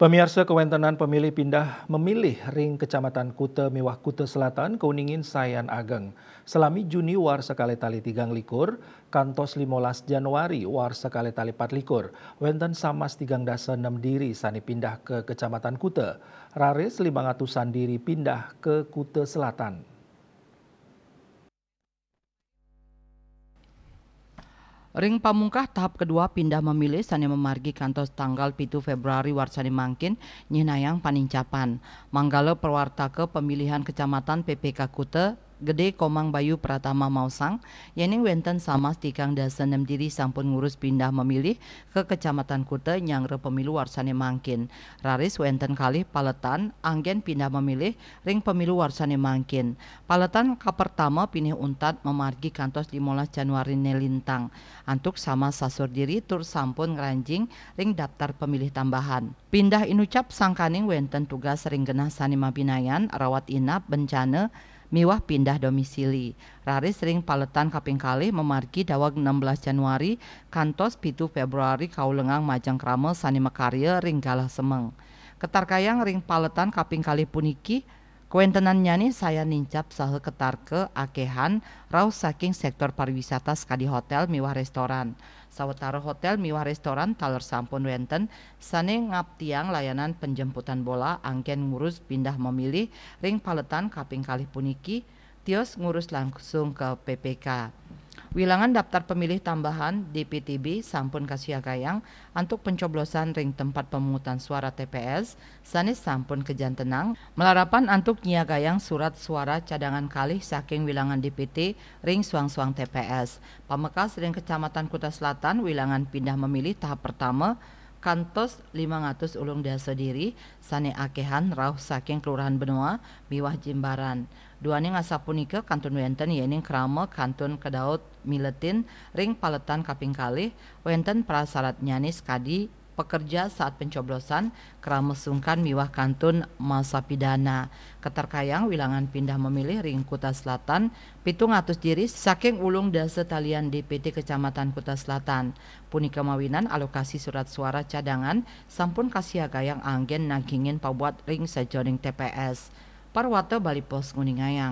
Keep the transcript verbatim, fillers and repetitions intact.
Pamiarsa, kawéntenan pemilih pindah memilih ring Kecamatan Kuta miwah Kuta Selatan kauningin sayan ageng. Salami Juni warsa kalih tali tigang likur, kantos limolas Januari warsa kalih tali patlikur, wénten samas tigang dasa nem diri sané pindah ka Kecamatan Kuta. Raris limang atusan diri pindah ka Kuta Selatan. Ring pamungkah tahap kedua pindah memilih sané mamargi kantos tanggal pitu Februari warsané mangkin nyihnayang panincapan. Manggala pawartaka pemilihan kecamatan P P K Kuta, Gede Komang Bayu Pratama maosang, yéning wénten samas tigang dasa nem diri sampun ngurus pindah memilih ka Kecamatan Kuta nyanggra pemilu warsané mangkin. Raris wénten kalih paletan anggén pindah memilih ring pemilu warsané mangkin. Paletan kapertama pinih untat mamargi kantos limolas Januari né lintang. Antuk samas sasur diri tur sampun ngranjing ring daftar pemilih tambahan. Pindah inucap sangkaning wénten tugas ring genah sané mabinayan, rawat inap, bencana, miwah pindah domisili. Raris ring paletan kaping kalih mamargi daweg enam belas Januari kantos pitu Februari kaulengang majeng krama sané makarya ring galah semeng. Katarkayang ring paletan kaping kalih puniki, kawéntenannyané sayan nincap saha katarka akéhan rauh saking séktor pariwisata sakadi hotél miwah réstoran. Sawatara hotél miwah réstoran taler sampun wénten sané ngaptiang layanan penjemputan bola anggén ngurus pindah memilih ring paletan kaping kalih puniki, tios ngurus langsung ka P P K. Wilangan daftar pemilih tambahan D P T B sampun kasiagayang antuk pencoblosan ring tempat pemungutan suara T P S sané sampun kajantenang, malarapan antuk nyiagayang surat suara cadangan kalih saking wilangan D P T ring suang-suang T P S. Pamekas ring Kecamatan Kuta Selatan, wilangan pindah memilih tahap pertama kantos limang atus ulung dasa diri, sané akéhan rauh saking Kelurahan Benoa miwah Jimbaran. Duaning asapunika kantun wénten yéning krama kantun kadaut miletin ring paletan kaping kalih, wénten prasaratnyané sakadi pekerja saat pencoblosan, krama sungkan miwah kantun masa pidana. Katarkayang wilangan pindah memilih ring Kuta Selatan, pitung atus diri saking ulung dasa talian D P T Kecamatan Kuta Selatan. Punika mawinan alokasi surat suara cadangan sampun kasiagayang anggén nagingin pabuat ring sajeroning T P S. Parwata Bali Post nguningayang.